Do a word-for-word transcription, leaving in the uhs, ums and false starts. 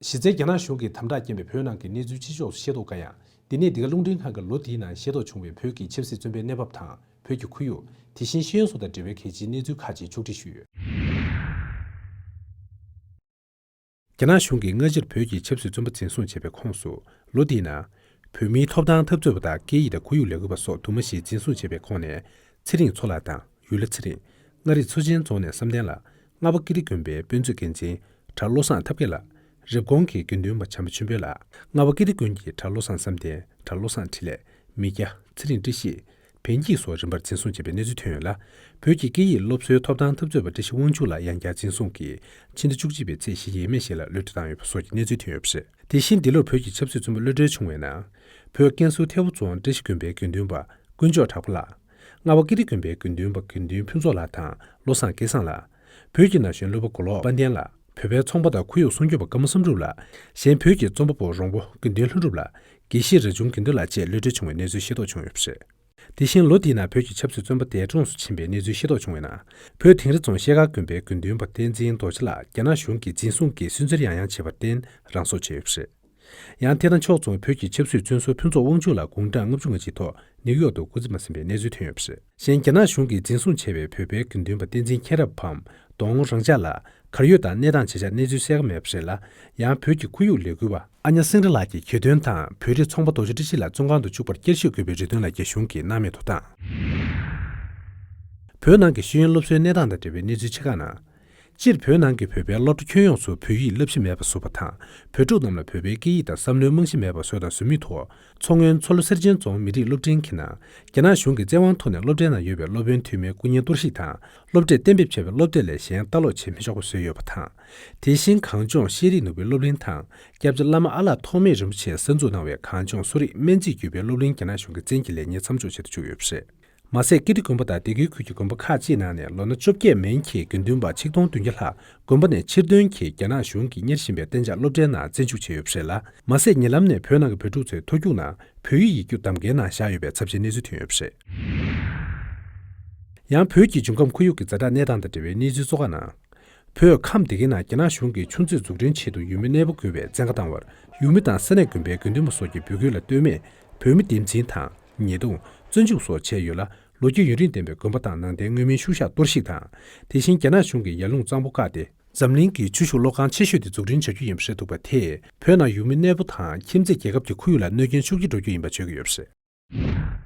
གཞི་རྩའི་རྒྱ་ནག་གཞུང་གིས་དམ་དྲག་རྐྱེན་པས་བོད་ནང་གི་གནས་ཚུལ་ཕྱི་ཕྱོགས་སུ་ཤེས་རྟོགས་དཀའ་ཡང་། འདི་ནས་འདི་ག་རླུང་འཕྲིན་ཁང་གིས་ལོ་འདིའི་ནང་ཤེས་རྟོགས་བྱུང་བའི་བོད་ཀྱི་ཆབ་སྲིད་བཙོན་པའའི་གནས་བབ་དང་བོད་ཀྱི་ཁོར་ཡུག་དེ་བཞིན་ཤེས་ཡོན་སོགས་དང་འབྲེལ་བའི་གལ་ཆེའི་གནས་ཚུལ་ཁག་ཅིག་ཕྱོགས་སྒྲིག་ཞུས་ཡོད། རྒྱ་ནག་གཞུང་གིས་སྔ་ཕྱིར་བོད་ཀྱི་ཆབ་སྲིད་བཙོན་པ་འཛིན་བཟུང་བྱས་པའི་ཁོངས་སུ་ལོ་འདིའི་ནང་། བོད་མིའི་ཐོབ་ཐང་འཐབ་རྩོད་པ་དང་སྐད་ཡིག་དང་ཁོར་ཡུག་ལས་འགུལ་བ་སོགས་དུ་མ་ཞིག་འཛིན་བཟུང་བྱས་པའི་ཁོངས་ནས་ཚེ་རིང་མཚོ་ལགས་དང་ཡུལ་ལྷ་ཚེ་རིང་། མངའ་རིས་མཚོ་ཆེན་རྫོང་ནས་བསམ་གཏན་ལགས། རྔ་བ་ཀིརྟི་དགོན་པའི་དཔོན་གཙོ་འགན་འཛིན་གྲྭ་བློ་བཟང་ཐབས་མཁས་ལགས། རེབ་གོང་གི་དགེ་འདུན་པ་བྱམས་པ་ཆོས་འཕེལ་ལགས། རྔ་བ་ཀིརྟི་དགོན་གྱི་གྲྭ་བློ་བཟང་བསམ་གཏན། གྲྭ་བློ་བཟང་འཕྲིན་ལས། མི་སྐྱ། ཚེ་རིང་བཀྲ་ཤིས། བན་སྐྱིད་སོགས་རིམ་པར་འཛིན་བཟུང་བྱས་པའི་གནས་ཚུལ་ཐོན་ཡོད་ལ། བོད་ཀྱི་སྐད་ཡིག་སློབ་གསོའི་ཐོབ་ཐང་འཐབ་རྩོད་པ་བཀྲ་ཤིས་དབང་ཕྱུག་ལགས་ཡང་བསྐྱར་འཛིན་བཟུང་གིས་ཕྱི་ཟླ་བཅུ་གཅིག་པའི་ཚེས་བཞི་ཡས་མས་ཤིག་ལ་གློད་གྲོལ་བཏང་ཡོད་པ་སོགས་ཀྱི་གནས་ཚུལ་ཐོན་ཡོད་པ་རེད། དེ་བཞིན་འདི་ལོར་བོད་ཀྱི་ཆབ་སྲིད་བཙོན་པ་གློད་གྲོལ་བྱུང་བའི་ནང་། བོད་ཀན་སུའུ་ཐེ་བོ་རྫོང་བཀྲ་ཤིས་དགོན་པའི་དགེ་འདུན་པ་དཀོན་མཆོག་གྲགས་པ་ལགས། རྔ་བ་ཀིརྟི་དགོན་པའི་དགེ་འདུན་པ་དགེ་འདུན་ཕུན་ཚོགས་ལགས་དང་བློ་བཟང་སྐལ་བཟང་ལགས། བོད་ཀྱི་ན་གཞོན་སློབ་དཔོན་མགོ་ལོག་དཔལ་ལྡན་ལགས། བོད་པའི་ཚོང་པ་དང་ཁོར་ཡུག་སྲུང་སྐྱོབ་པ་ཀརྨ་བསམ་གྲུབ་ལགས། གཞན་བོད་ཀྱི་རྩོམ་པ་པོ་རོང་པོ་དགེ་འདུན་ལྷུན་གྲུབ་ལགས། དགེ་བཤེས་རས་ཆུང་དགེ་འདུན་ལགས་བཅས་གློད་གྲོལ་བྱུང་བའི་གནས་ཚུལ་ཤེས་རྟོགས་བྱུང་ཡོད་པ་རེད། དེ་བཞིན་ལོ་འདིའི་ནང་བོད་ཀྱི་ཆབ་སྲིད་བཙོན་པ་འདས་གྲོངས་སུ་ཕྱིན་པའི་གནས་ཚུལ་ཤེས་རྟོགས་བྱུང་བའི་ནང་། བོད་དིང་རི་རྫོང་ཤེལ་དཀར་དགོན་པའི་དགེ་འདུན་པ་བསྟན་འཛིན་རྡོ་རྗེ་ལགས་རྒྱ་ནག་གཞུང་གིས་འཛིན་བཟུང་གིས་སུན་གཙེར་ཡང་ཡང་བྱས་པར་བརྟེན་རང་སྲོག་བཅད་ཡོད་པ་རེད། ཡང་དེ་དང་ཕྱོགས་མཚུངས་བོད་ཀྱི་ཆབ་སྲིད་བཙོན་ཟུར་ཕུན་ཚོགས་དབང་ཕྱུག་ལགས་དགུང་གྲངས་ལྔ་བཅུ་ང་གཅིག་ཐོག་ནིའུ་ཡོག་ཏུ་སྐུ་ཚེ་མ་ཟིན་པའི་གནས་ཚུལ་ཐོན་ཡོད་པ་རེད། གཞན་རྒྱ་ནག་གཞུང་གིས་འཛིན་བཟུང་བྱས་པའི་བོད་པའི་དགེ་འདུན་པ་བསྟན་འཛིན་མཁྱེན་རབ་བམ་ལྡོང་རང་ཅག་ལགས་གར་ཡོད་དང་གནས་སྟངས་ཇི་ཆགས་གནས་ཚུལ་གསལ་ཁ་མེད་པ་རེད་ལ། ཡང་བོད་ཀྱི་ཁོར་ཡུག་ལས་འགུལ་བ་ཨ་ཉ་སེང་རི་ལགས་ཀྱི་གྱོད་དོན་དང་བོད་རིགས་ཚོང་པ་རྡོ་རྗེ་བཀྲ་ཤིས་ལགས་བཙོན་ཁང་དུ་བཅུག་པར་བསྐྱར་ཞིབ་དགོས་པའི་རེ་འདུན་ལ་རྒྱ་གཞུང་གིས་སྣང་མེད་དུ་བཏང་། བོད་ནང་གི་ཤེས་ཡོན་སློབ་གསོའི་གནས་སྟངས་དང་འབྲེལ་བའི་གནས་ཚུལ་ཆེ་ཁག་ནང་། སྤྱིར་བོད་ནང་གི་བོད་པའི་སློབ་གྲྭ་ཁྱོན་ཡོངས་སུ་བོད་ཡིག་བསླབ་གཞི་མེད་པ་བཟོ་བ་དང་། བོད་ཕྲུག་རྣམས་ལ་བོད་པའི་སྐད་ཡིག་དང་བསམ་བློའི་རྨང་གཞི་མེད་པ་བཟོས་དང་བཟོ་མུས་ཐོག་མཚོ་སྔོན་མཚོ་ལྷོ་སེར་ཆེན་རྫོང་མི་རིགས་སློབ་འབྲིང་གི་ནང་། རྒྱ་ནག་གཞུང་གི་བཙན་དབང་ཐོག་ནས་སློབ་གྲྭའི་ནང་ཡོད་པའི་སློབ་དཔོན་འཐུས་མིའི་སྐུ་བརྙན་གཏོར་བཤིག་དང་། སློབ་གྲྭས་གཏན་འབེབས་བྱས་པའི་སློབ་དེབ་ལས་གཞན་ལྟ་ཀློག་བྱེད་མི་ཆོག་པ་བཟོས་ཡོད་པ་དང་། དེ་བཞིན་གངས་ལྗོངས་ཤེས་རིག་ནོར་བུའི་སློབ་གླིང་དང་། སྐྱབས་རྗེ་བླ་མ་ཨ་ལགས་ཐོགས་མེད་རིན་པོ་ཆེས་གསར་འཛུགས་གནང་བའི་གངས་ལྗོངས་གསོ་རིག་སྨན་རྩིས་བརྒྱུད་པའི་སློབ་གླིང་རྒྱ་ནག་གཞུང་གིས་བཙན་གྱིས་ལས་གཉེར་མཚམས་འཇོག་བྱེད་དུ་བཅུག་ཡོད་པ་རེད། མ་ཟད་ཀིརྟི་དགོན་པ་དང་སྡེ་དགེའི་ཁུལ་གྱི་དགོན་པ་ཁག་ཅིག་ནང་ནས་ལོ་ན་བཅོ་བརྒྱད་མན་གྱི་དགེ་འདུན་པ་ཆིག་སྟོང་བདུན་བརྒྱ་ལྷག་དགོན་པ་ནས་ཕྱིར་ཐོན་གྱིས་རྒྱ་ནག་གཞུང་གིས་གཉེར་བཞིན་པའི་གཏན་འཇགས་སློབ་གྲྭའི་ནང་བཙན་འཇུག་བྱས་ཡོད་པ་རེད་ལ། མ་ཟད་ཉེ་ལམ་ནས་བོད་ནང་གི་བོད་ཕྲུག་ཚོའི་མཐོ་རྒྱུགས་ནང་བོད་ཡིག་ཡིག་རྒྱུགས་གདམ་གའི་ནང་བཞག་ཡོད་པའི་ཚབས་ཆེའི་གནས་ཚུལ་ཐོན་ཡོད་པ་རེད། ཡང་བོད་ཀྱི་འབྱུང་ཁམས་ཁོར་ཡུག་གི་ཛ་དྲག་གནས་སྟངས་དང་འབྲེལ་བའི་གནས་ཚུལ་གཙོ་ཁག་ནང་། བོད་ཁམས་སྡེ་དགེའི་ནང་རྒྱ་ནག་གཞུང་གིས་ཆུ་མཛོད་འཛུགས་སྐྲུན་ཆེད་དུ་ཡུལ་མི་གནས་སྤོ་དགོས་པའི་བཙན་བཀའ་བཏང་བར། ཡུལ་མི་དང་ས་གནས་དགོན་པའི་དགེ་འདུན་པ་སོགས་ཀྱི་འབོད་སྐུལ་ལ་ལྟོས་མེད་བོད་མི་འདེམས་འཛིན་དང་། ཉེས་རྡུང་། བཙོན་འཇུག་སོགས་བྱས་ཡོད་ལ། ལོ་རྒྱུས་ཡུན་རིང་ལྡན་པའི་དགོན་པ་དང་ནང་བསྟན་མངོན་མིན་ཤུལ་བཞག་གཏོར་བཤིག་དང་། དེ་བཞིན་རྒྱ་ནག་གཞུང་གིས་ཡར་ཀླུང་གཙང་པོ་བཀག་སྟེ། འཛམ་གླིང་གི་ཆུ་ཤུགས་གློག་ཁང་ཆེ་ཤོས་དེ་འཛུགས་སྐྲུན་བྱ་རྒྱུ་ཡིན་པ་རེད་འདུག་པ། དེས་བོད་ནང་ཡུལ་མི་གནས་སྤོ་དང་ཁྱིམ་མཚེས་རྒྱལ་ཁབ་ཀྱི་ཁོར་ཡུག་ལ་གནོད་སྐྱོན་ཤུགས་ཆེ་འགྲོ་རྒྱུ་ཡིན་པ་བརྗོད་ཀྱི་ཡོད་པ་རེད།